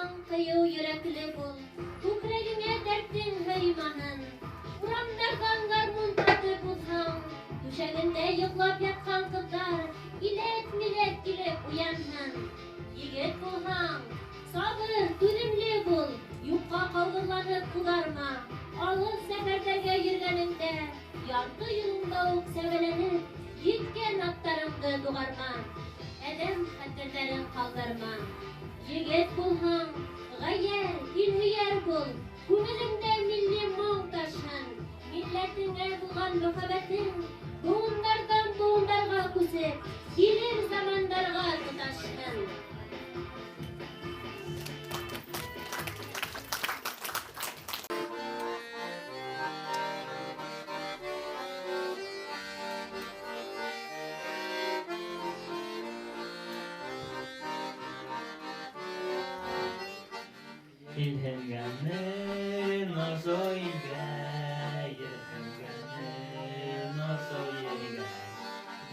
Булһаң, ҡыйыу йөрәкле бул, күкрәгеңә дәртең һыймаһын. Урамдарҙан гармун тартып уҙһаң, түшәгендә йоҡлап ятҡан ҡыҙҙар иләк-миләк килеп уянһын. Егет булһаң, сабыр, түҙемле бул, юҡҡа ҡауҙырланып ҡуҙарма. Алыҫ сәфәрҙәргә йөрөгәнеңдә, ярты юлыңда уҡ сәбәләнеп, еткән аттарыңды туғарма. Әҙәм хәтерҙәрен ҡалдырма. Егет булһаң, ғәйәр, илһөйәр бул, күңелеңдә милли моң ташһын. Милләтеңә булған мөхәббәтең быуындарҙан быуындарға күсеп, килер замандарға тоташһын. Илһенгәнен ошо илгә, ерһенгәнен ошо ергә.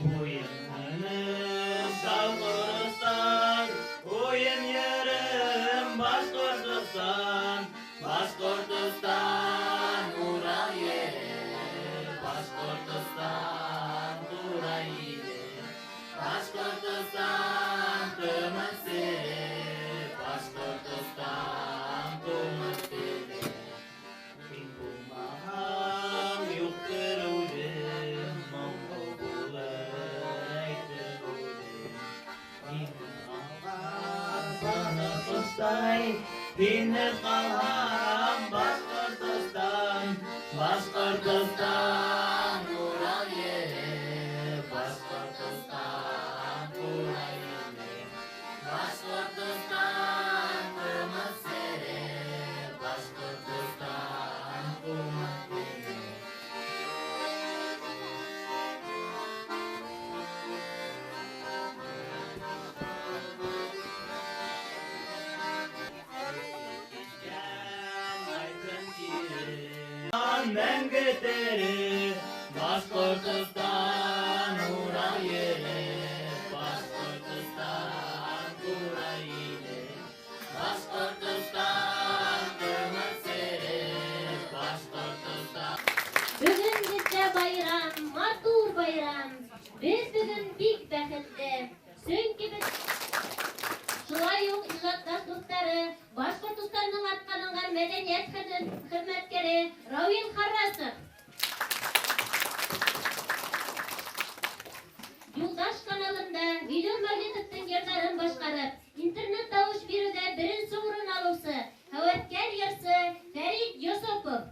Буйым-һыным Шалҡоростан, уйым йырым Башҡортостан, Башҡортостан Урал ере, Башҡортостан ҡурай иле, Башҡортостан ҡымыҙ сере, Башҡортостан ҡумыҙ теле. Мин булмаһам, юҡтыр үҙем, моңло булыр әйтер үҙем. Һинең алған саны ҡоштай, һинһеҙ ҡалһам, Башҡортостан, Башҡортостан Урал ере, Башҡортостан ҡурай иле, Башҡортостан ҡымыҙ сере, Башҡортостан ҡумыҙ теле. Мәңге тере, Башҡортостан Урал ере, Башҡортостан ҡурай иле, Башҡортостан ҡымыҙ сере, Башҡортостан. Бөгөн беҙҙә байрам, матур байрам. Беҙ бөгөн бик бәхетле. Сөнки беҙ шулай уҡ ижаддаш дуҫтары, Башҡортостандың атҡаҙанған мәҙәниәт хеҙмәткәре Рауил Харрасов. Юлдаш каналында Вилюр Мәүлитовтың йырҙарын башҡарып, интернет тауыш биреүҙә беренсе урын алыусы һәүәҫкәр йырсы Фәрит Йосопов.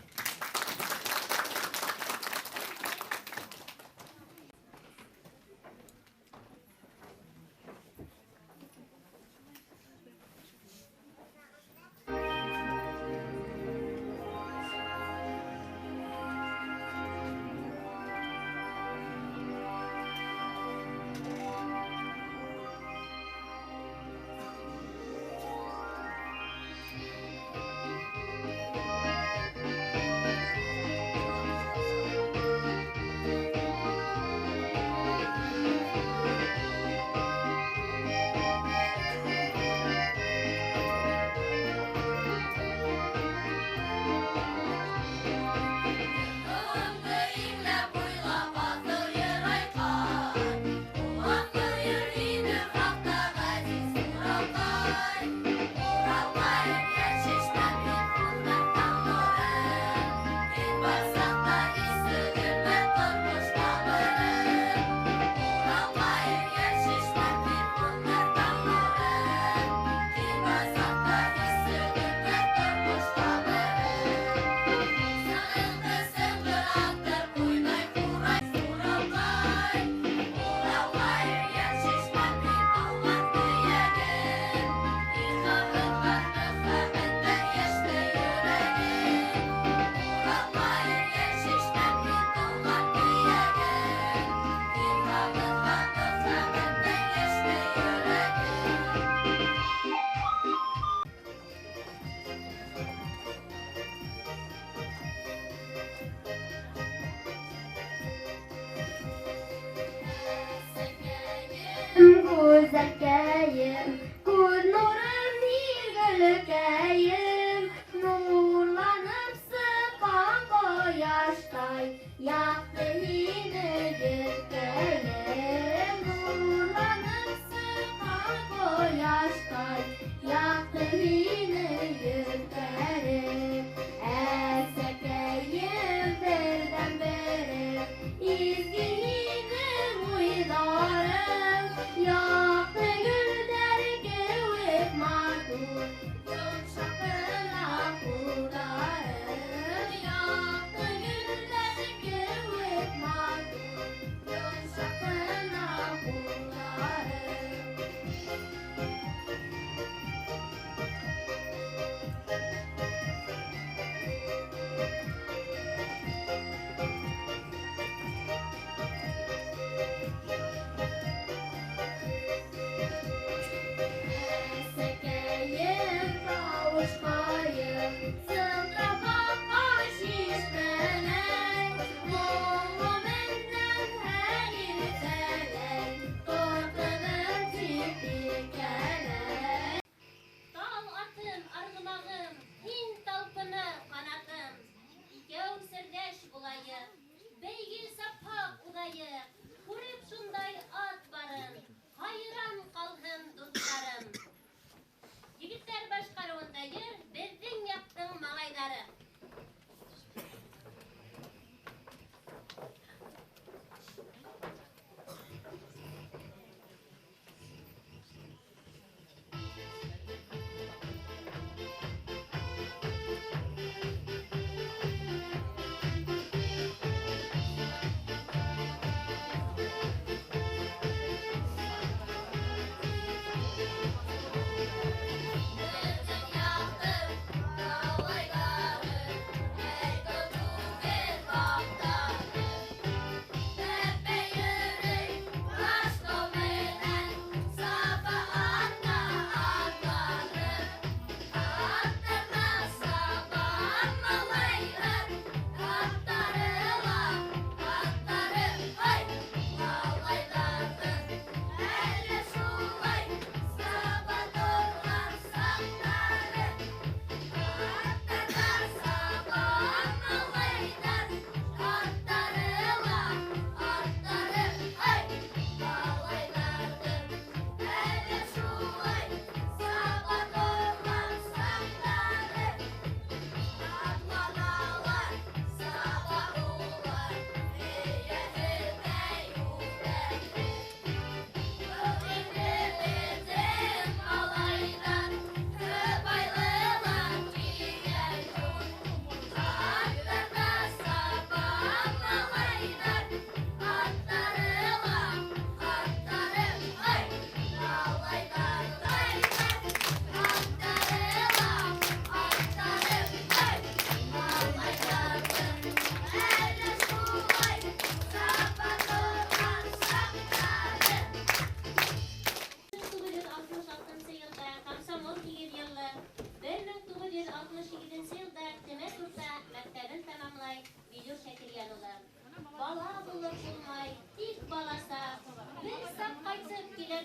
Гүзәлкәйем, күҙ нурым, һин гөлөкәйем.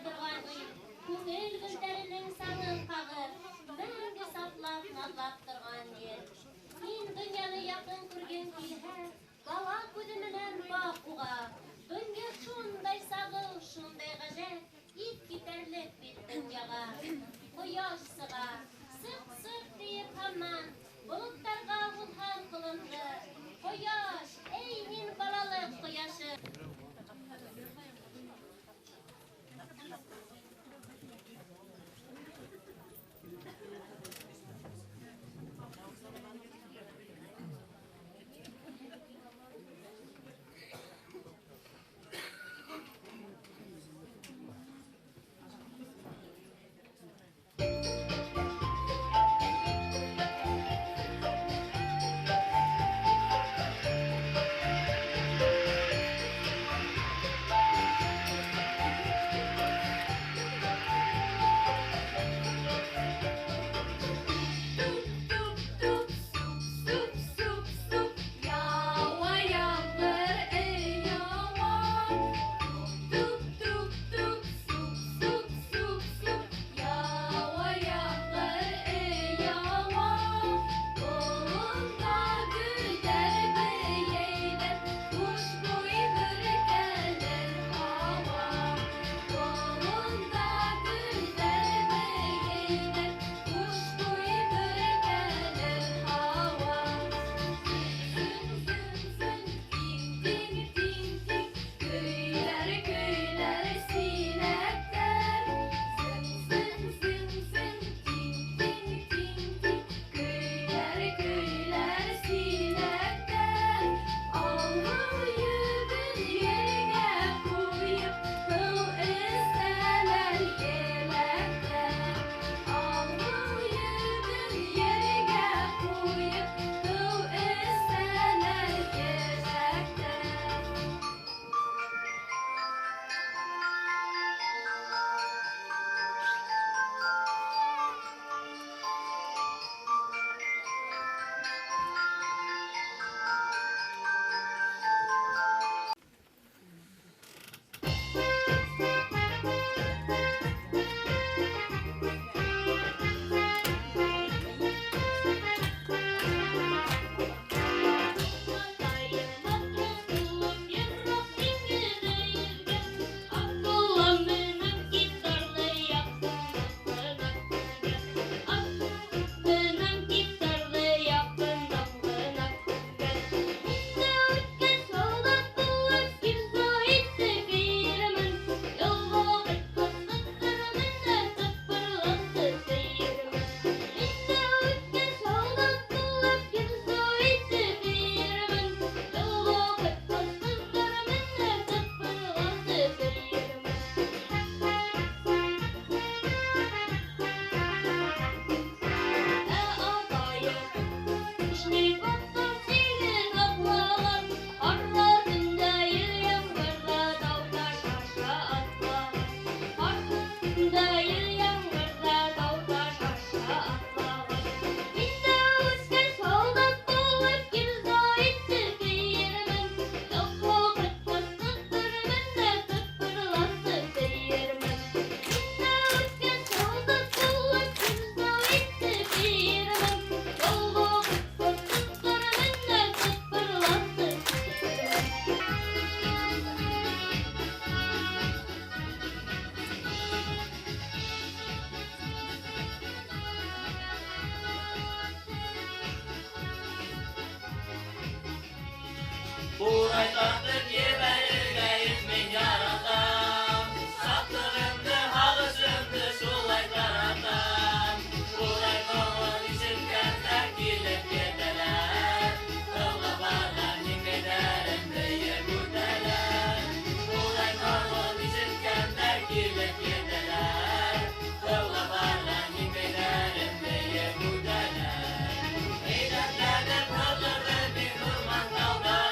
торған ил, күңел гөлдәренең саңын ҡағып, мәңге сафлап, наҙлап торған ер. Һин донъяны яҡын күргең килһә, бала күҙе менән баҡ уға. Донъя шундай сағыу, шундай ғәжәп, иҫ китәрлек бит донъяға. Ҡояш сыға, сыҡ-сыҡ тейеп һаман, болоттарға һуҙһам ҡулымды. Ҡояш, эй һин балалыҡ ҡояшы. Бурай тартып ебәрергә мин яратам. Шатлығымды, һағышымды шулай таратам. Бурай моңон ишеткәндә килеп етәләр. Тыңлап барған еңгәйҙәремде йып үтәләр. Бурай моңон ишеткәндә килеп етәләр. Тыңлап барған еңгәйҙәремде йып үтәләр. Әйләнеп һыҙғырҙы мин урман тауҙарын.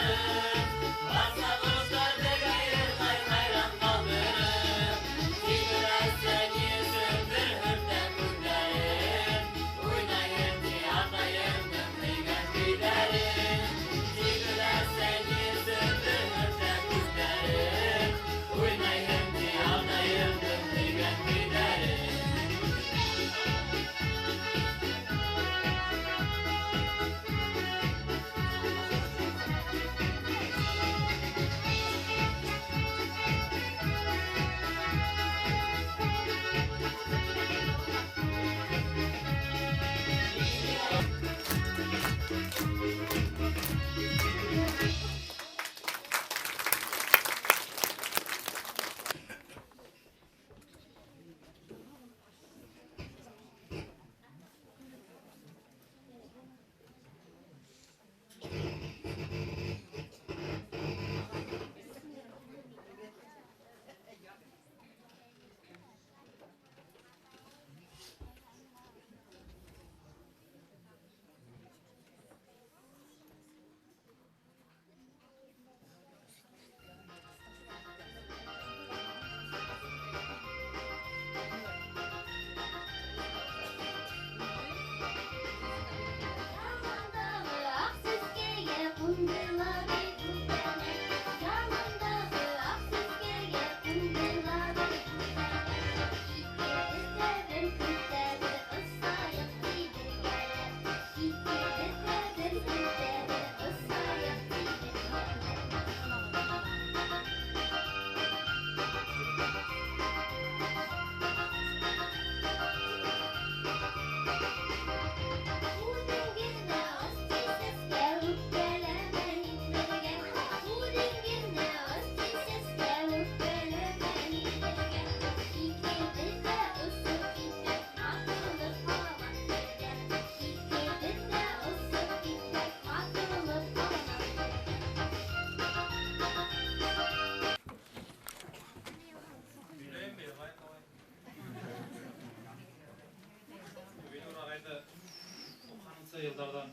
90-нсы йылдарҙан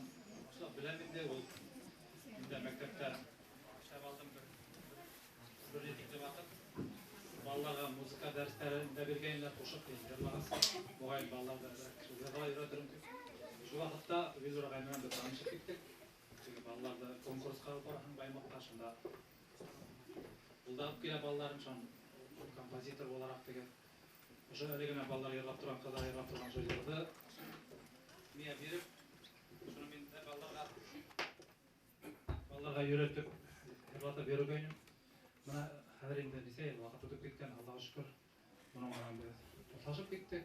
башлап беләм инде, ул инде мәктәптә эшләп алдым бер ни тиклем ваҡыт. Балаларға музыка дәрестәрен дә биргәйнеләр, ҡушып йырлағас, моғайын балаларҙы әҙерәк шул йырға өйрәтерем тип. Шул ваҡытта Вилнур ағай менән беҙ танышып киттек. Теге балаларҙы конкурсҡа алып бараһың Баймаҡта, шунда ул да алып килә балаларын, шун композитор булараҡ теге. Ошо әле генә балалар йырлап торған, ҡыҙҙар йырлап торған шул йырҙы миңә биреп, шуны мин дә балаларға өйрәтеп, йырлатып йөрөгәйнем. Бына хәҙер инде нисә йыл ваҡыт үтеп киткән, Аллаға шөкөр, уның менән беҙ дуҫлашып киттек.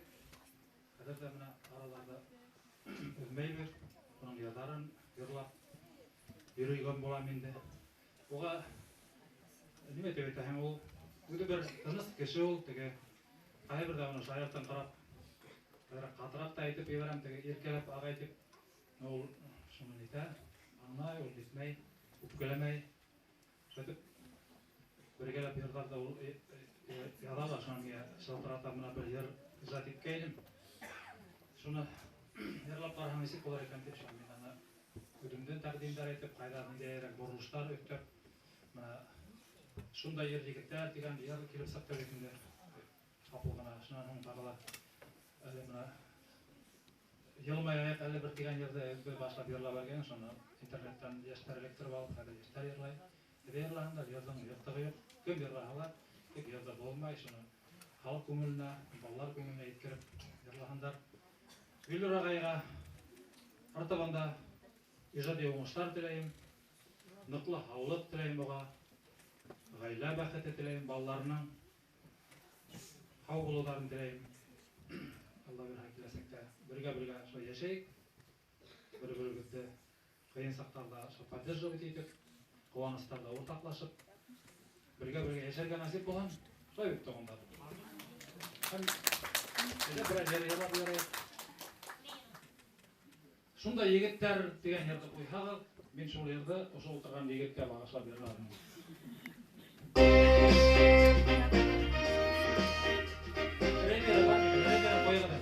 Хәҙер ҙә бына араларҙы өҙмәйбеҙ, уның йырҙарын йырлап йөрөгән булам инде. Уға нимә тип әйтәһең, ул үҙе бер тыныс кеше ул, теге ҡайһы берҙә уны шаяртын ҡарап, әҙерәк ҡатыраҡ та әйтеп ебәрәм, теге иркәләп ағай тип, ул шуны нитә, аңлай, ул нитмәй, үпкәләмәй. Шулай итеп бергәләп йырҙарҙы ул яҙа ла, шунан миңә шылтырата, бына бер йыр ижад иткәйнем. Шуны йырлап ҡараһаң нисек булыр икән тип, шунан мин аны үҙемдең тәҡдимдәр әйтеп, ҡайҙа ниндәйерәк боролоштар өҫтәп, бына шундай йыр егеттәр тигән йыр килеп сыҡты бит инде. Ҡапыл ғына, шунан һуң тағы ла әле бына йылмаяйыҡ әле бер тигән йырҙы бер башлап йырлап бәргән, шуны интернеттан йәштәр эләктереп алып, хәҙер йәштәр йырлай. Әйҙә йырлаһындар, йырҙың йыртығы юҡ. Кем йырлаһалар, тик йырҙы булмай, шуны халыҡ күңеленә, балалар күңеленә еткереп йырлаһындар. Вилнур ағайға артабан да ижади уңыштар теләйем, ныҡлы һаулыҡ теләйем уға, ғаилә бәхете теләйем, балаларының һау булыуҙарын теләйем. Алла бирһә, киләсәктә бергә-бергә шулай йәшәйек, бер-беребеҙҙе ҡыйын саҡтарҙа шул поддерживать итеп, ҡыуаныстарҙа уртаҡлашып, бергә-бергә йәшәргә насип булһын. Шулай бит, туғандар. Һәм әйҙә берәр йыр йырлап ебәрәйек. Шундай егеттәр тигән йырҙы ҡуйһағыҙ, мин шул йырҙы ошо ултырған егеткә бағышлап йырлармын. Премьера бар, премьера ҡуйығыҙ.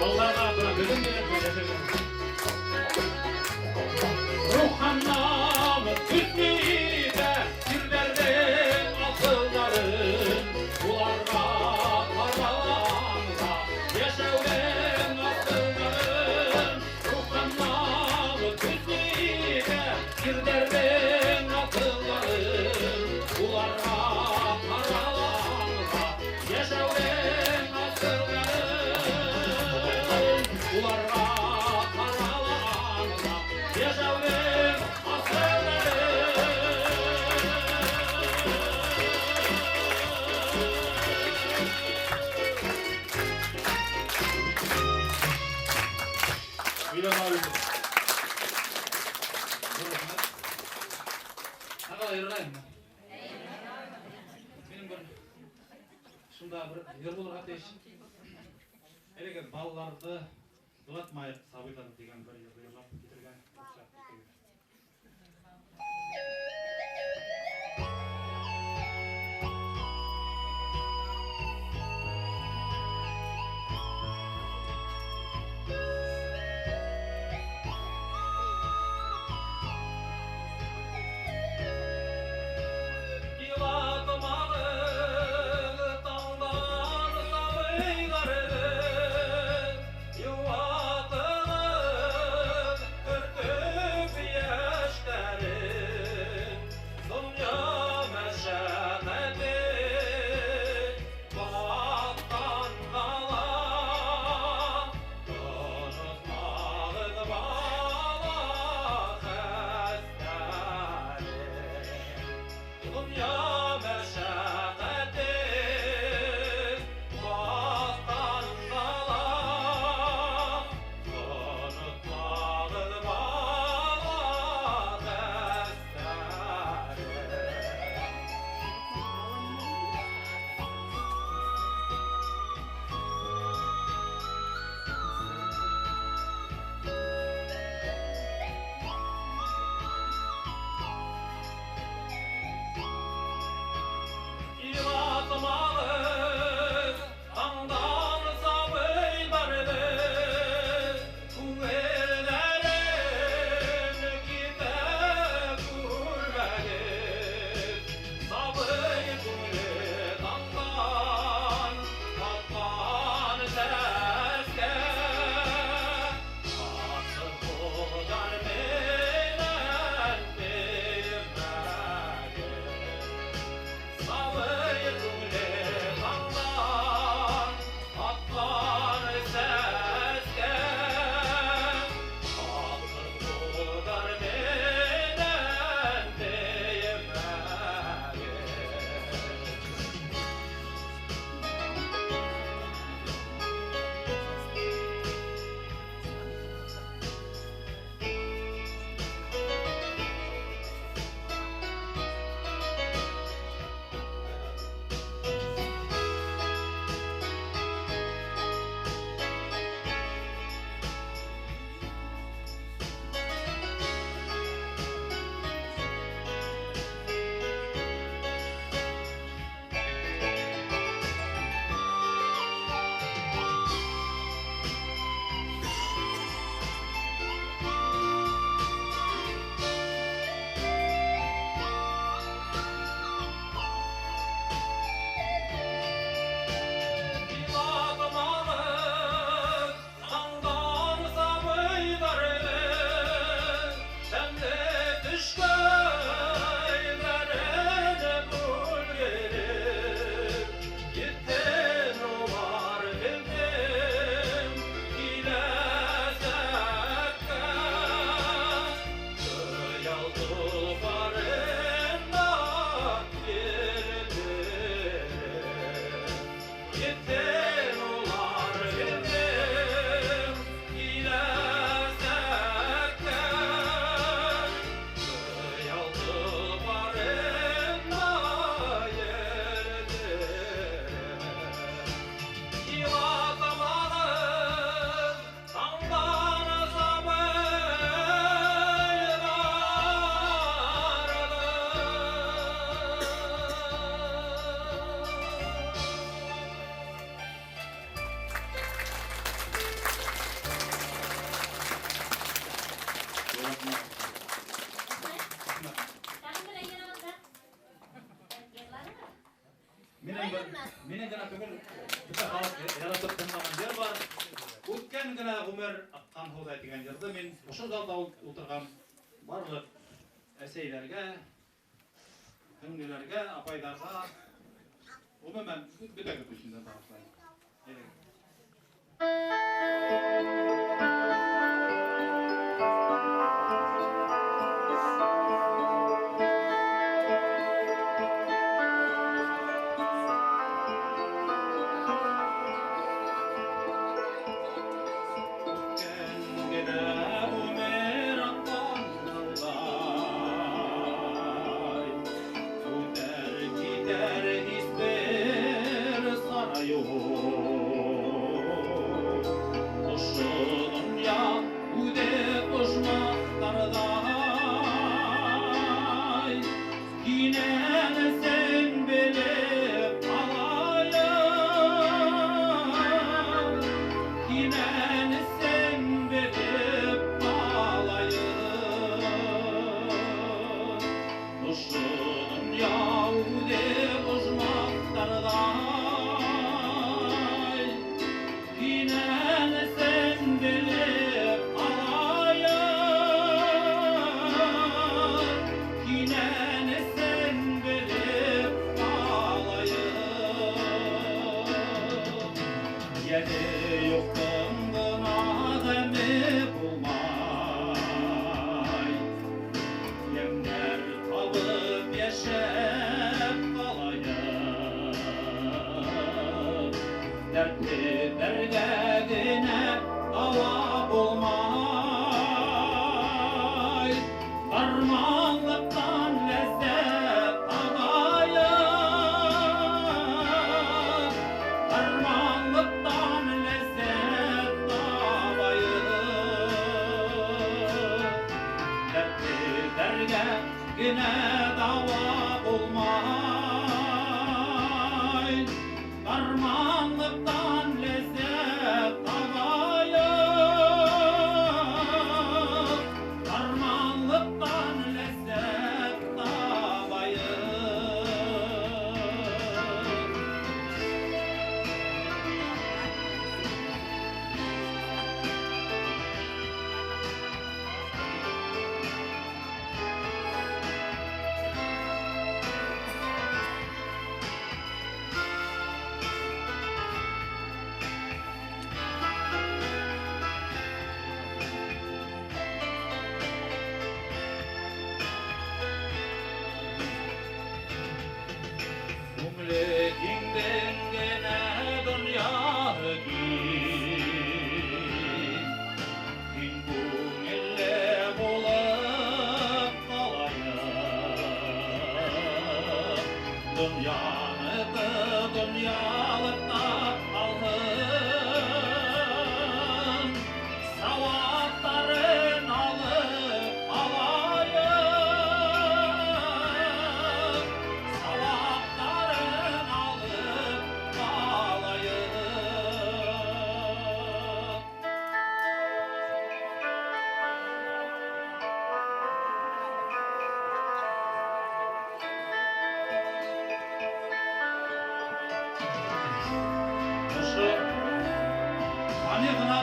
Балаларға бына бөгөн дә йәшәргә. Руханнан үтмәйҙә ирҙәрҙең аҡылдарын, уларға ҡараланға йәшәүҙең аҫылдарын. Руханнан үтмәйҙә ирҙәрҙең аҡылдарын, уларға ҡараланға йәшәүҙең аҫылдарын. Уларға ҡараланға йәшәүҙең аҫылдарын. Миллион алды. Ҙур рәхмәт. Тағы ла йырлайым. Минең бер шунда бер йыр булырға тейеш. Әлеге балаларҙы илатмайыҡ, сабыйҙарҙы тигән бер йырҙы йырлап китергә рөхсәт итегеҙ. Илатмағыҙ таңдан сабыйҙарҙы, йыуатығыҙ төртөп йәштәрен. Донъя мәшәҡәте батҡан ҡала, онотмағыҙ бала хәстәрен. Донъя мәшәҡәте батҡан ҡала, онотмағыҙ бала хәстәрен. Илатмағыҙ таңдан сабыйҙарҙы, күңелдәрен китә күрмәгеҙ. Сабый күңеле таңдан атҡан сәскә, асыл ҡулдар менән теймәгеҙ. Сабый күңеле таңдан атҡан сәскә, асыл ҡулдар менән теймәгеҙ. Илатмағыҙ таңдан сабыйҙарҙы, тәмле төшкәйҙәрен бүлгереп, етһен улар беҙҙең киләсәккә. Хыял толпарында елдереп, етһен улар беҙҙең киләсәккә. Хыял толпарында елдереп, илатмағыҙ таңдан сабыйҙарҙы. Яратып тыңлаған йыр бар. Үткән генә ғүмер аҡҡан һыуҙай тигән йырҙы мин ошо залда ултырған барлыҡ әсәйҙәргә, һеңлеләргә, апайҙарға, ғөмүмән бөтәгеҙ өсөн дә бағышлайым. Әйҙәгеҙ.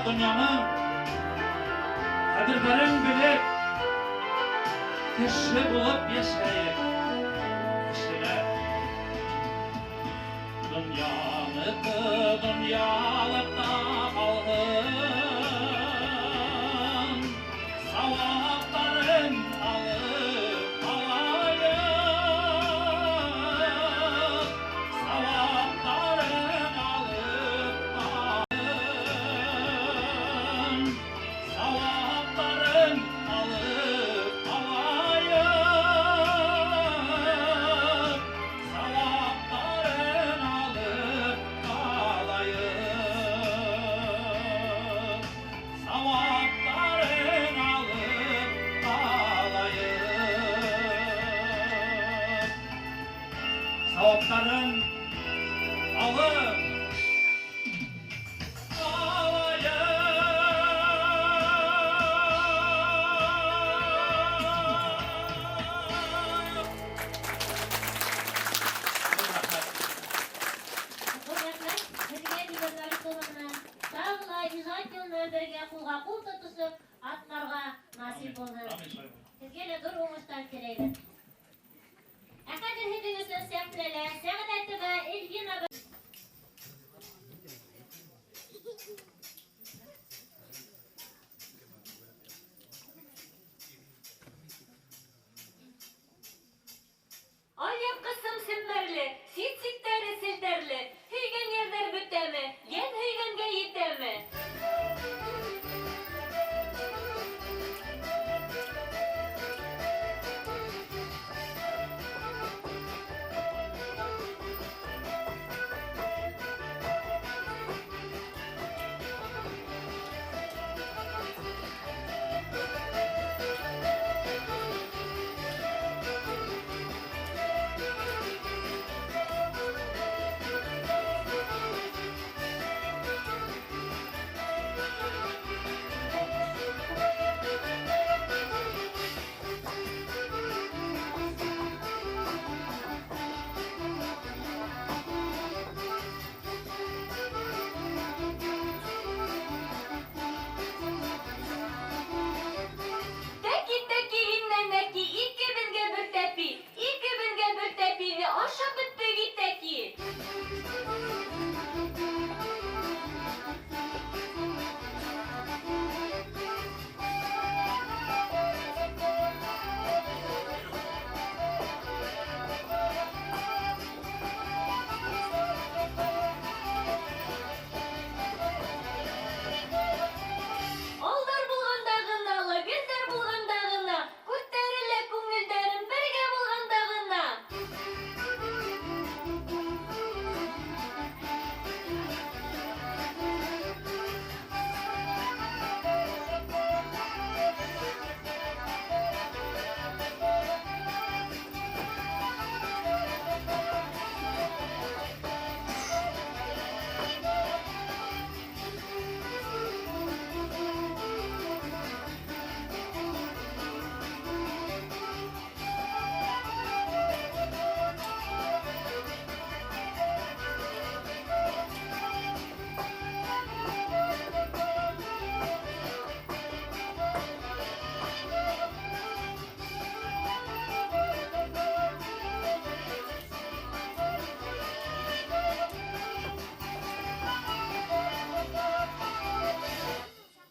Донъяның ҡәҙерҙәрен белеп, кеше булып йәшәйек, кешеләр. Донъяныҡы донъялыҡта ҡалһын, сауаптарын алып ҡалайыҡ, сауаптарын алып ҡалайыҡ, сауаптарын алып ҡалайыҡ, сауаптарын алып ҡалайыҡ. матур ғына тағы ла ижад юлына бергә ҡулға-ҡул тотошоп атларға насип булһын. Амин, шулай булһын. Һеҙгә лә ҙур уңыштар теләйбеҙ. Ә хәҙер һеҙҙең өсөн сәхнәлә Сәғәҙәтова Эльвина. Алъяпҡысым сембәрле, сит-ситтәре селтәрле, һөйгән йәрҙәр бөтәме, йән һөйгәнгә етәме? Тәки-тәки иннәнәки, 2000-гә бер тәпи, 2000-гә бер тәпине ашап бөттөк итәки. Алдар булғанда ғына ла, гөлдәр булғанда ғына, күтәрелә күңелдәрем бергә булғанда ғына.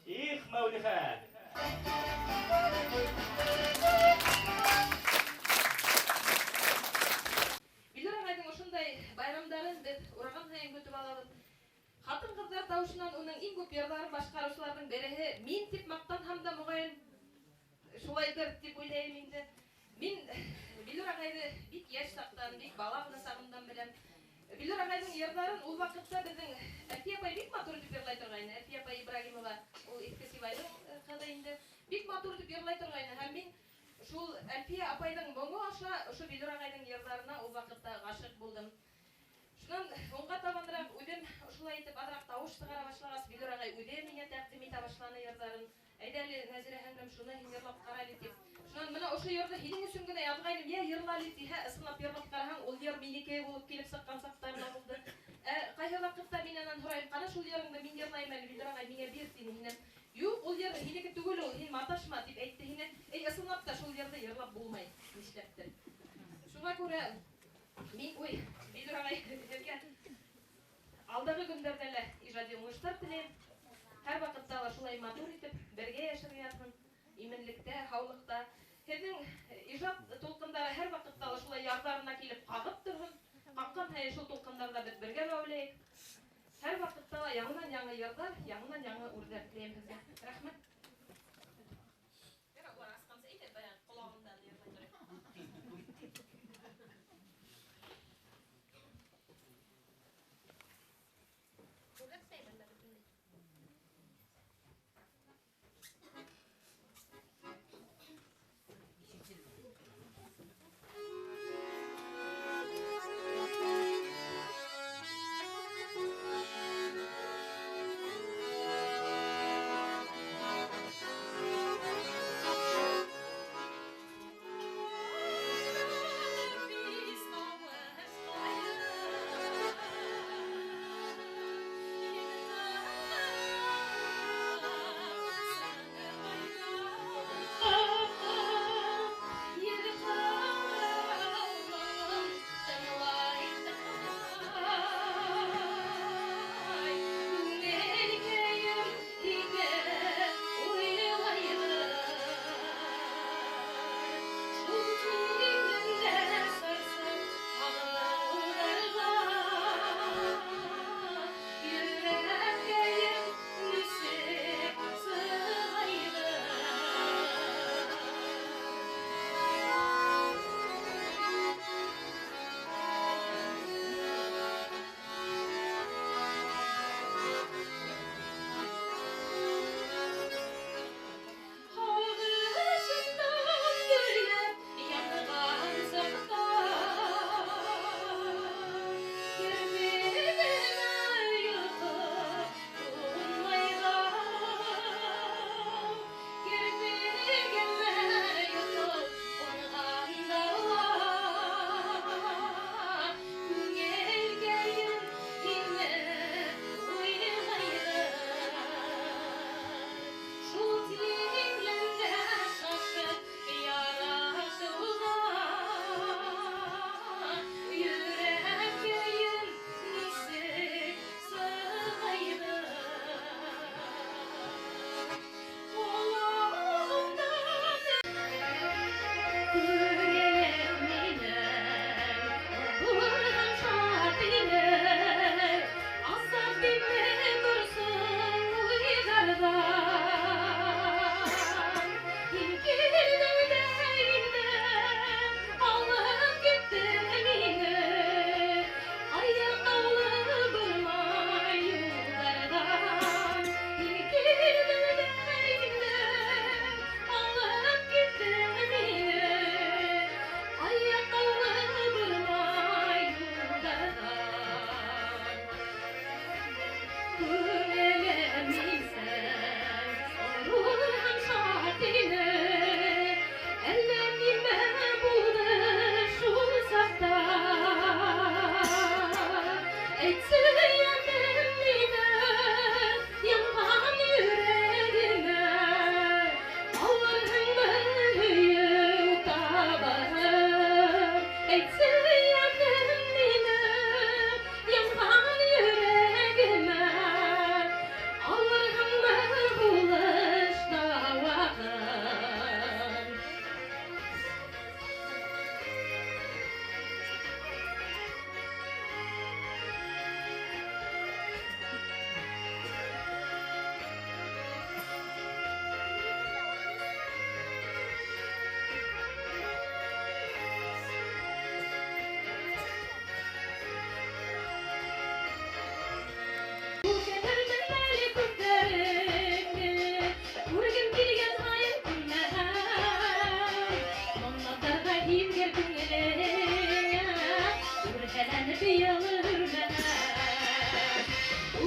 Их, Мәүлихә! Билүр ағайҙың ошондай байрамдарын беҙ ураған һайын көтөп алабыҙ. Ҡатын-ҡыҙҙар тауышынан уның иң күп йырҙарын башҡарыусыларҙың береһе мин тип маҡтанһам да моғайын шулайҙыр тип уйлайым инде. Мин Билүр ағайҙы бик йәш саҡтан, бик бала ғына сағымдан беләм. Билүр ағайҙың йырҙарын ул ваҡытта беҙҙең Әлфиә апай бик матур итеп йырлай торғайны. Әлфиә апай Ибрагимова, ул Иҫке Сибайҙың ҡыҙы инде. Бик матур итеп йырлай торғайны. Һәм мин шул Әлфиә апайҙың моңо аша ошо Билүр ағайҙың йырҙарына ул ваҡытта ғашиҡ булдым. Шунан уңға табаныраҡ үҙем ошолай итеп аҙыраҡ тауыш сығара башлағас, Билүр ағай үҙе миңә тәҡдим итә башланы йырҙарын. Әйҙә әле, Нәзирә һеңлем, шуны һин йырлап ҡара әле тип. Шунан бына ошо йырҙы һинең өсөн генә яҙғайным, йә йырла әле тиһә, ысынлап йырлап ҡараһаң, ул йыр минеке булып килеп сыҡҡан саҡтар ҙа булды. Ҡайһы ваҡытта мин анан һорайым, ҡана шул йырыңды мин йырлайым әле, Билүр ағай, миңә бир тине һинән. Юҡ, ул йыр һинеке түгел ул, һин маташма тип әйтте һинән. Эй, ысынлап та шул йырҙы йырлап булмай, нишләптер. Шуға күрә мин, ой, Билүр ағай, һеҙгә алдағы көндәрҙә лә ижади уңыштар теләйем. Һәр ваҡытта ла шулай матур итеп бергә йәшәргә яҙһын, именлектә, һаулыҡта. Һеҙҙең ижад тулҡындары һәр ваҡытта ла шулай ярҙарына килеп ҡағып торһон. Ҡаҡҡан һайын шул тулҡындарҙа беҙ бергә мәүләйек. Һәр ваҡытта ла яңынан-яңы йырҙар, яңынан-яңы үрҙәр теләйем һеҙгә. Рәхмәт. Ярар, улар асҡансы әйтә, баяғы ҡолағымдан йырлай торайым. Thank Күңелем исән, горур һәм шат ине. Әллә нимә булды шул саҡта. Әйтсе йәнем минең, янған йөрәгемә. Алырһыңмы һөйөү табаһын? Әйтсе йәнем минең, янған йөрәгемә. Алырһыңмы һулыш дауаһын? Үкенермен әле күҙҙәреңде, күргем килгән һайын күрмәһәм. Моң-наҙҙарға һиҙгер күңелеңә, үрһәләнеп йылы һөрмәһәм.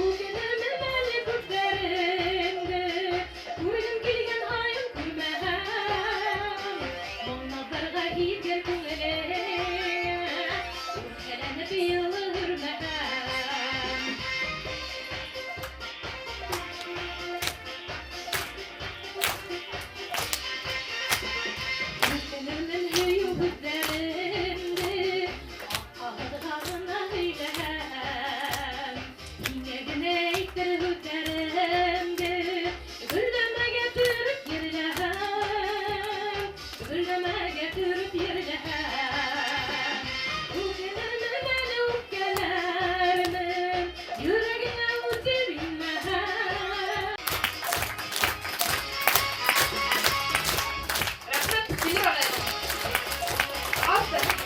Үкенермен әле күҙҙәреңде, күргем килгән һайын күрмәһәм. Моң-наҙҙарға һиҙгер күңелеңә, үрһәләнеп йылы һөрмәһәм. Үкенермен һөйөү һүҙҙәремде, аҡ ҡағыҙға ғына һөйләһәм. Һиңә генә әйтер һүҙҙәремде, гөлдәмәгә төрөп ерләһәм. Гөлдәмәгә төрөп ерләһәм. Үкенермен әле үпкәләрмен, йөрәгеңә үтеп инмәһәм. Рәхмәт, Тимур ағай. Афәрин.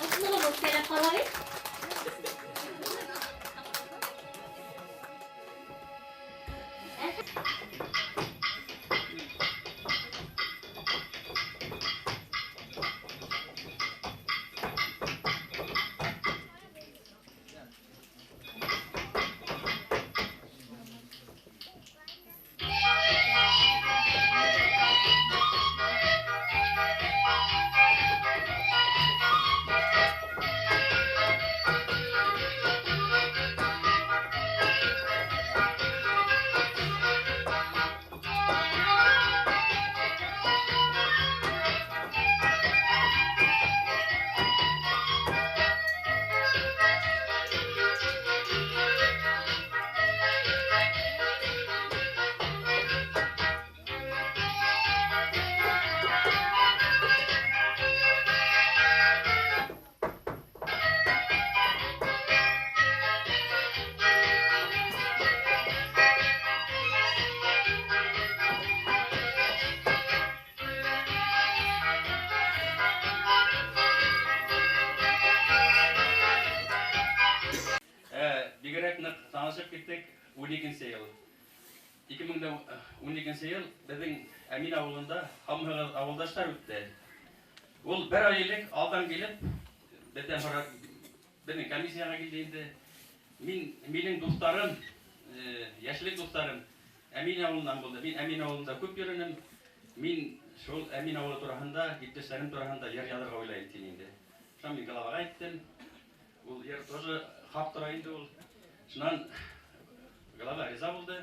Ошоноғо үпкәләп ҡала бит. Бигерәк ныҡ танышып киттек 12 йыл. 2012 йыл беҙҙең Әмин ауылында һаумыһығыҙ ауылдаштар үтте. Ул бер ай элек алдан килеп, беҙҙән һорап, беҙҙең комиссияға килде инде. Минең дуҫтарым, йәшлек дуҫтарым Әмин ауылынан булды. Мин Әмин ауылында күп йөрөнөм. Мин шул Әмин ауылы тураһында, иптәштәрем тураһында йыр яҙырға уйлайым тине инде. Шунан мин главаға әйттем. Ул йыр тоже хаҡ тора инде ул. Шунан глава риза булды.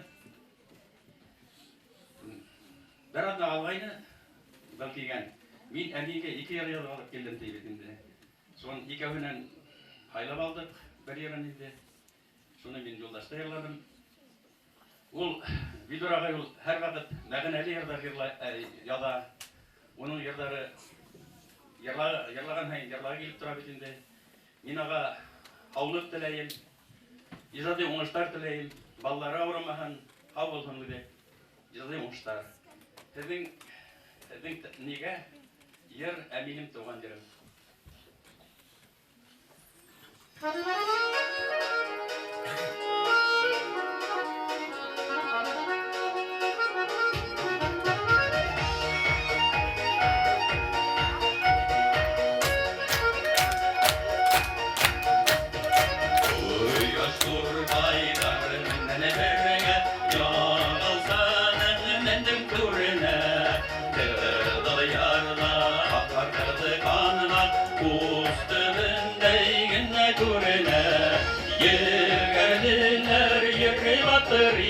Бер аҙна ҡалғайны, был килгән. Мин Әмингә 2 йыр яҙып алып килдем ти бит инде. Шунан икәүһенән һайлап алдыҡ бер йырын инде. Шуны мин юлдашта йырланым. Ул Вилдур ағай ул һәр ваҡыт мәғәнәле йырҙар яҙа. Уның йырҙары йырлаған һайын йырлағы килеп тора бит инде. Мин ага һаулыҡ теләйем, ижади уңыштар теләйем, балалары ауырымаһын, һау булһын үҙе. Ижади уңыштар. Һеҙҙең нигә йыр Әминем тыуған ерем. Thank you.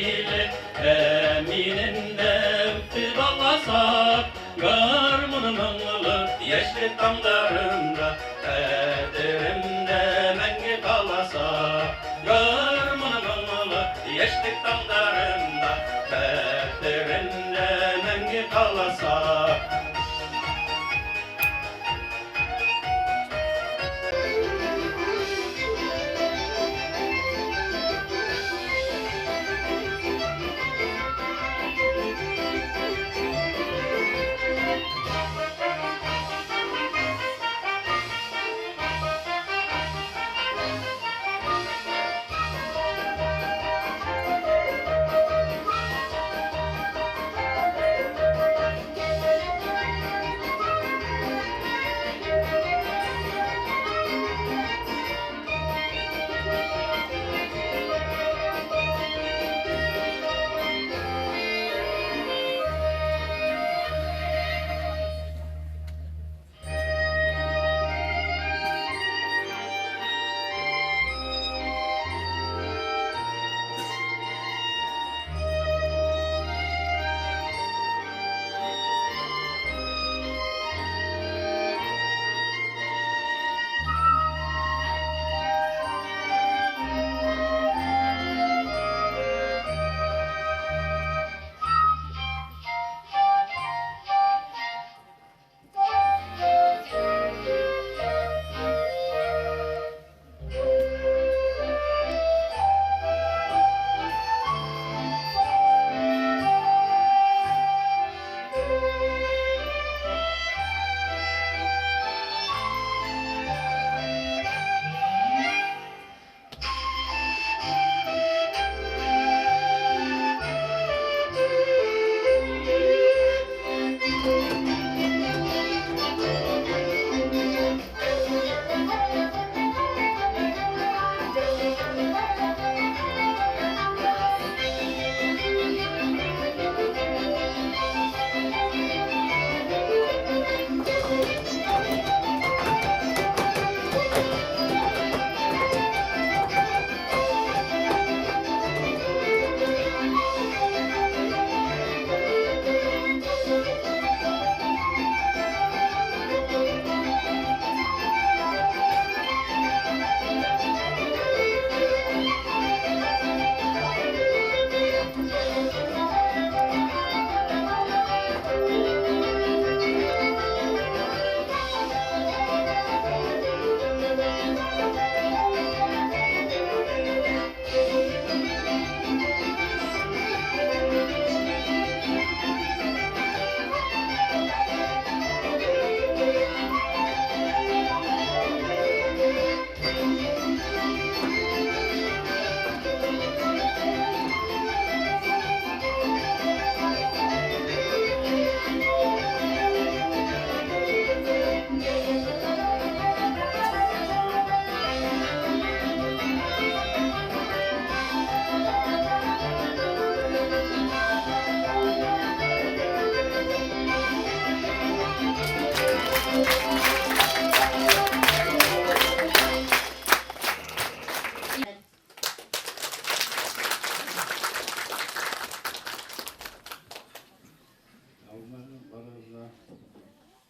иле Әминендә үтте баласак Гармуны моңлы яшьлек таңдарында Хәтеремдә мәңге каласак Гармуны моңлы яшьлек таңдарында Хәтеремдә мәңге каласак.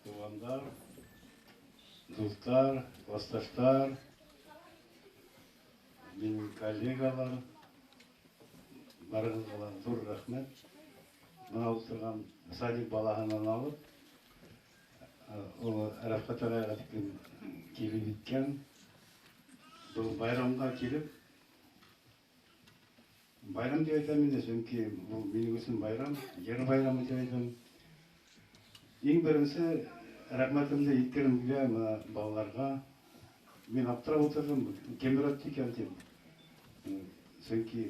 Туғандар, дуҫтар, класташтар, минең коллегалар, барығыҙға ла ҙур рәхмәт. Бына ултырған садик балаһынан алып, ул Рәфҡәт ағайға тиклем килеп еткән. Был байрамға килеп, байрам тип әйтәм инде, сөнки был минең өсөн байрам, йыр байрамы тип әйтәм. Иң беренсе рәхмәтемде еткерем килә бына балаларға. Мин аптырап ултырҙым, кем өйрәтте икән тип. Сөнки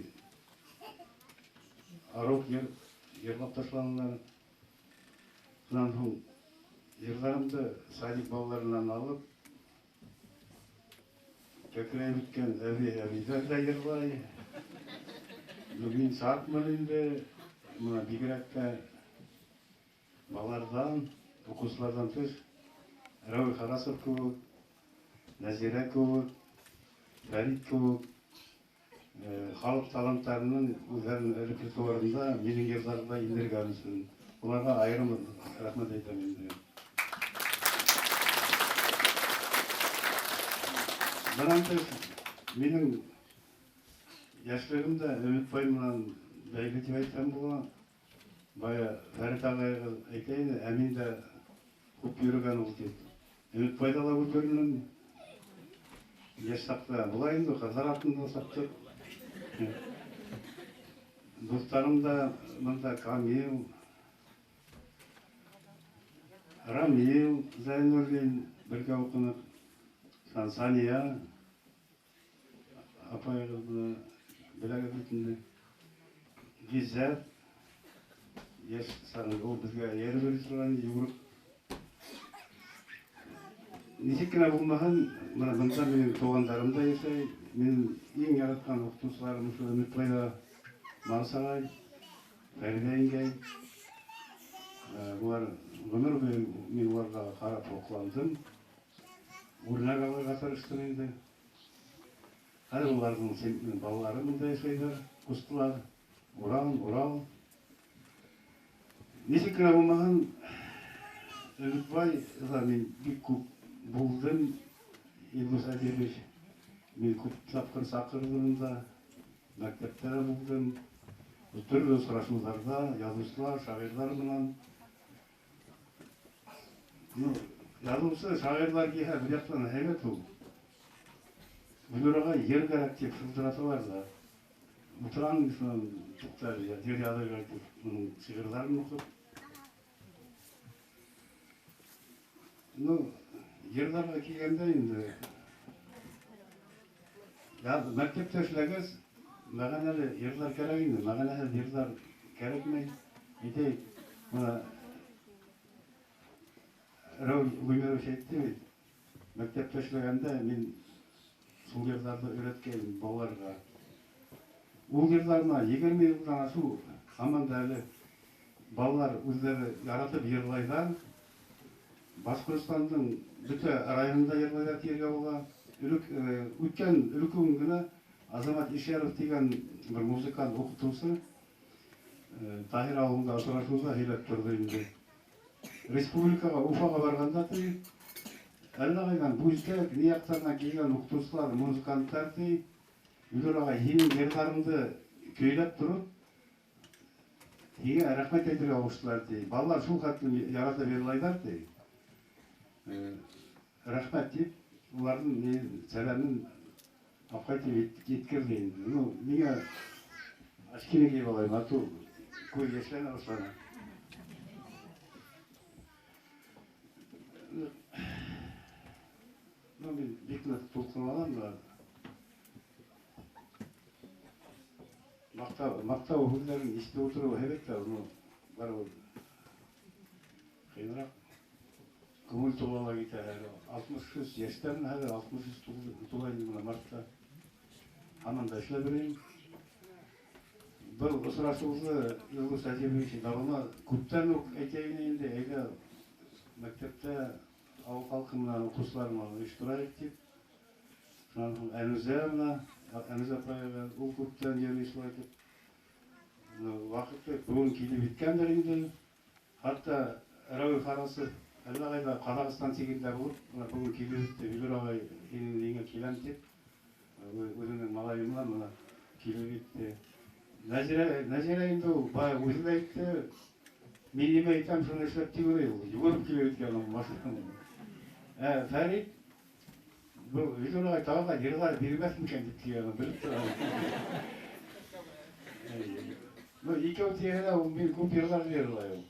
арыу йырлап ташланылар. Шунан һуң йырҙарымды садик балаларынан алып, кәкрәйеп бөткән әбейҙәр ҙә йырлай. Мин сатмын инде, бына бигерәк тә балаларҙан, уҡыусыларҙан тыш, Рәүил Харасов кеүек, Нәзирә кеүек, Фәрит кеүек, Халыҡ таланттарының үҙҙәренең репертуарында минең йырҙарҙы индергән өсөн уларға айырым рәхмәт әйтәм инде. Бынан тыш, минең йәшлегем дә Өмөтбай менән бәйле тип әйтһәм була. Бая Фәрит ағайығыҙ әйтә ине, ә мин дә күп йөрөгән ул тип. Өмөтбайҙа ла күп йөрөнөм. Йәш саҡта була инде, ҡыҙҙар артында саптыҡ. Дуҫтарым да бында Камил, Рамил Зайнуллин бергә уҡыныҡ, Сания апайығыҙ бына беләгеҙ бит инде. Ғиззәт йәш сағында ул беҙгә эйәреп йөрөй торған йүгереп. Нисек кенә булмаһын, бына бында минең туғандарым да йәшәй. Минең иң яратҡан уҡытыусыларым ошо Өмөтбайҙа Марс ағай, Фәриҙә еңгәй. Улар ғүмер буйы мин уларға ҡарап һоҡландым. Үрнәк алырға тырыштым инде. Хәҙер уларҙың балалары бында йәшәйҙәр, ҡустылар. Урал, Урал. Нисек кенә булмаһын, Өмөтбайҙа мин бик күп булдым. Илдус Әдипович мин күп тапҡыр саҡырҙым да, мәктәптә лә булдым. Төрлө осрашыуҙарҙа яҙыусылар, шағирҙар менән. Ну, яҙыусы, шағирҙар килһә, бер яҡтан һәйбәт ул. Гөлнур ағай ер кәрәк тип шылтыраталар ҙа. Ултырам шунан туҡта, ер яҙырға тип, уның шиғырҙарын уҡып. Ну, йырҙарға килгәндә инде, мәктәптә эшләгәс, мәғәнәле йырҙар кәрәк инде, мәғәнәһеҙ йырҙар кәрәкмәй. Әйтәйек, бына Рәүил Ғүмәрович әйтте бит, мәктәптә эшләгәндә мин шул йырҙарҙы өйрәткәйнем балаларға. Ул йырҙарына 20 йылдан ашыу һаман да әле балалар үҙҙәре яратып йырлайҙар. Башҡортостандың бөтә районында йырлайҙар тиергә була. Үткән өлкөн генә Азамат Ишәров тигән бер музыкант уҡытыусы Таһир ауылында осрашыуҙа һөйләп торҙо инде. Республикаға, Уфаға барғанда ти, әллә ҡайҙан Бүздәк, ни яҡтарынан килгән уҡытыусылар, музыканттар ти, Гөлнур ағай, һинең йырҙарыңды көйләп тороп, һиңә рәхмәт әйтергә ҡуштылар ти. Балалар шул хәтлем яратып йырлайҙар ти. Рәхмәт тип, уларҙың сәләмен апҡайтып еткерҙе инде. Ну, миңә очкины кейеп алайым, а то күҙ йәшләнә башланы. Ну, мин бик ныҡ тулҡынланам да. Маҡтау һүҙҙәрен ишетеп ултырыу һәйбәт тә, ну, барыбер ҡыйыныраҡ. Күңел тула ла китә әле. 63 йәштән хәҙер 63 тула инде бына мартта. Һаман да эшләп йөрөйөм. Был осрашыуҙы Илдус Әдипович давно күптән үк әйтә ине инде, әйҙә мәктәптә ауыл халҡы менән уҡыусылар менән ойошторайыҡ тип. Шунан һуң Әнүзә менән, Әнүзә апайға ул күптән йөрөй шулай итеп. Ваҡыты бөгөн килеп еткәндер инде. Хатта Рәүил Фарасов әллә ҡайҙа Ҡаҙағстан сигендә булып, бына бөгөн килеп етте, Гөлнур ағай һинең өйөңә киләм тип, үҙенең малайы менән бына килеп етте. Нәзирә инде ул бая үҙе лә әйтте, мин нимә әйтәм, шуны эшләп тип уйлай ул. Йүгереп килеп еткән ул машинаны. Фәрит, был Гөлнур ағай тағы ла йырҙар бирмәҫ микән тип килгән, белеп торам. Ну, икәү тиһә лә, ул мин күп йырҙар йырлай ул.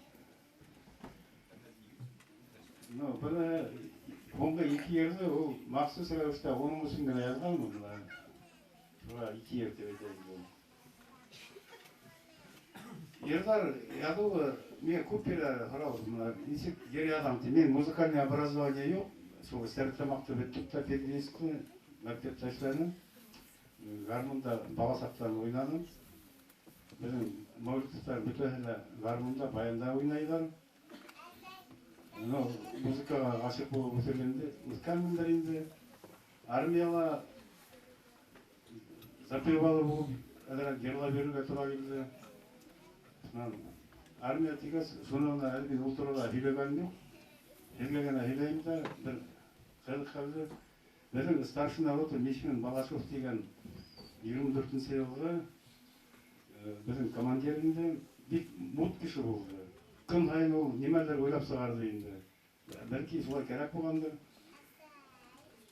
Ну, быны һуңғы ике йырҙы ул махсус рәүештә уның өсөн генә яҙғанмы бына? Шуға ике йыр тип әйтә инде ул. Йырҙар яҙыуы миңә күп бирә һорау, бына нисек йыр яҙам тип. Мин музыкальный образование юҡ, шул Стәрлетамаҡты бөттөк тә пединститутны мәктәптә эшләнем. Гармунда бала саҡтан уйнаным. Беҙҙең Мәүлитовтар бөтәһе лә гармунда, баянда уйнайҙар. Ну, музыкаға ғашиҡ булып үҫергәнде, үҫкәнмендер инде. Армияла Запевалы булып, әҙерәк йырлап йөрөргә тура килде. Шунан армия тигәс, шуны ғына әле мин ул турала һөйләгәнем юҡ. Һеҙгә генә һөйләйем дә, бер ҡыҙыҡ хәлде. Беҙҙең старшина рота Мичман Балашов тигән 24 йылғы беҙҙең командир инде, бик мут кеше булды. Көн һайын ул нимәлер уйлап сығарҙы инде. Бәлки шулай кәрәк булғандыр.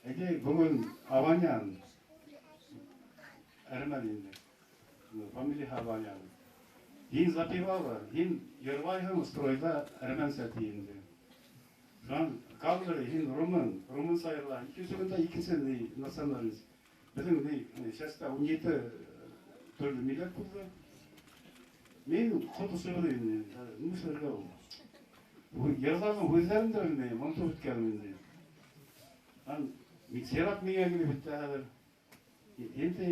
Әйтәйек, бөгөн Аванян, әрмән инде. Фамилияһы Аванян. Һин запевала, һин йырлайһың стройҙа әрмәнсә ти инде. Шунан калдыры, һин румын, румынса йырла. Икенсе көндә икенсе ни национальность. Беҙҙең ни частьта 17 төрлө милләт булды. Мин ҡот осорҙо инде. Нишләргә ул? Йырҙарҙың һүҙҙәрен дә белмәйем, онотоп бөткәнмен инде. Ан сират миңә килеп етте хәҙер. Инде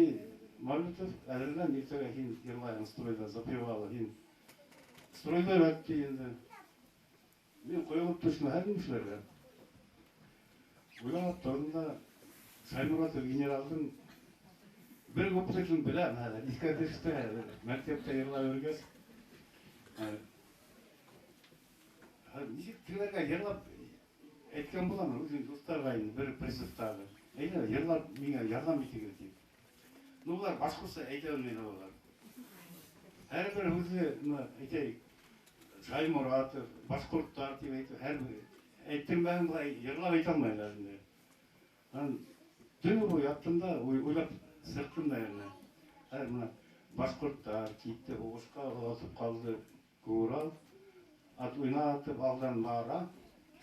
Мавлютов, әҙерлән, иртәгә һин йырлайһың стройҙа, запевала, һин стройҙа өйрәтте инде. Мин ҡойолоп төштөм, хәҙер нишләргә? Уйлап торҙом да, Шаймуратов генералдың бер куплетын беләм хәҙер, иҫкә төштө хәҙер. Мәктәптә йырлап йөрөгәс. Нисек тегеләргә йырлап әйткән булам, үҙем дуҫтарға инде бер призывтағы. Әйҙә, йырлап миңә ярҙам итегеҙ тип. Ну, улар башҡортса әйтә белмәй улар. Һәр бер һүҙҙе, бына, әйтәйек, Шаймуратов, башҡорттар тип әйтеп, һәр бер әйттермәһәң былай йырлап әйтә алмайҙар инде. Ан төнө буйы яттым да, уйлап сыҡтым да инде. Хәҙер бына башҡорттар китте һуғышҡа, оҙатып ҡалды Урал, ат уйнатып алдан бара,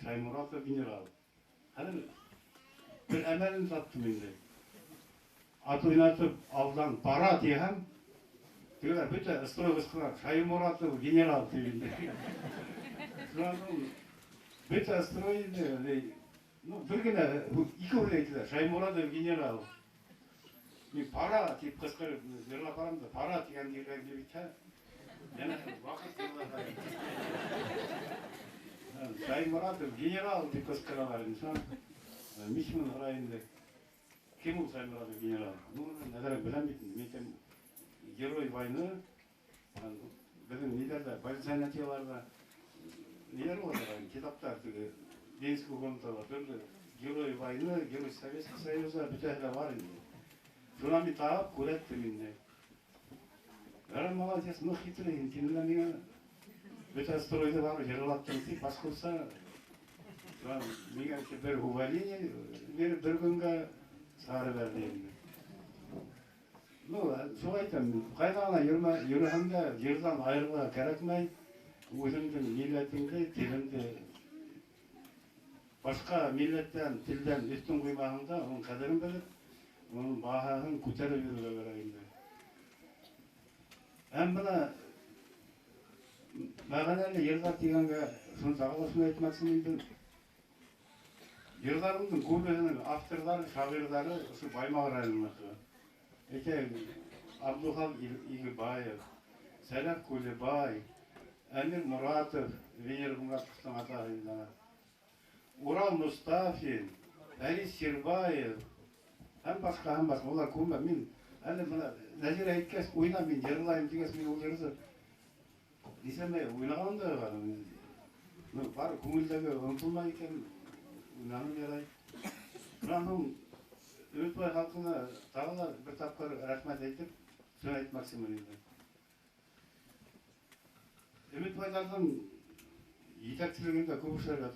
Шаймуратов генерал. Хәҙер бер әмәлен таптым инде. Ат уйнатып алдан бара тиһәм, тегеләр бөтә строй ҡысҡыра, Шаймуратов генерал тип инде. Шунан һуң бөтә строй инде, ну, бер генә, ике һүҙ әйтәләр, Шаймуратов генерал. Мин пора тип ҡысҡырып йырлап барам да, пора тигән ергә килеп етһә, йәнә ваҡыт йырларға. Шаймуратов генерал тип ҡысҡыралар инде. Шунан мичман һорай инде. Кем ул Шаймуратов генерал? Ну, әҙерәк беләм бит инде. Мин әйтәм, герой войны, беҙҙең ниҙәрҙә, занятияларҙа ниләр була торған, китаптар теге Ленинский комнатала төрлө герой войны, герой Советского Союза бөтәһе лә бар инде. Шунан мин табып күрһәттем инде. Ярар, молодец, ну хитрый, тинем дә миңә бөтә стройҙы барып йырлаттың тип башҡортса, шунан миңә бер увольнение биреп бер көнгә сығарып бәрҙе инде. Ну, шулай әйтәм, ҡайҙа ғына йөрөмә, йөрөһәң дә йырҙан айырылырға кәрәкмәй, үҙеңдең милләтеңде, телеңде башҡа милләттән, телдән өҫтөн ҡуймаһаң да, уның ҡәҙерен белеп, уның баһаһын күтәреп йөрөргә кәрәк инде. Һәм бына мәғәнәле йырҙар тигәнгә шуны тағы ла шуны әйтмәксемен инде. Йырҙарымдың күбеһенең авторҙары, шағирҙары ошо Баймаҡ районыныҡы. Әйтәйек, Абдулхал Игебаев, Сәләх Кулибай, Әмир Моратов, Венер Муратовтың атаһы инде. Урал Мустафин, Фәрис Сирбаев һәм башҡа, һәм башҡа. Улар күп. Мин әле бына Нәзирә әйткәс, уйна, мин йырлайым тигәс, мин ул йырҙы нисәмә уйнағаным да юҡ әле. Ну, бар күңелдәге онотолмай икән, уйнаным ярай. Шунан һуң Өмөтбай халҡына тағы ла бер тапҡыр рәхмәт әйтеп, шуны әйтмәксемен инде. Өмөтбайҙарҙың етәкселегендә күп эшләргә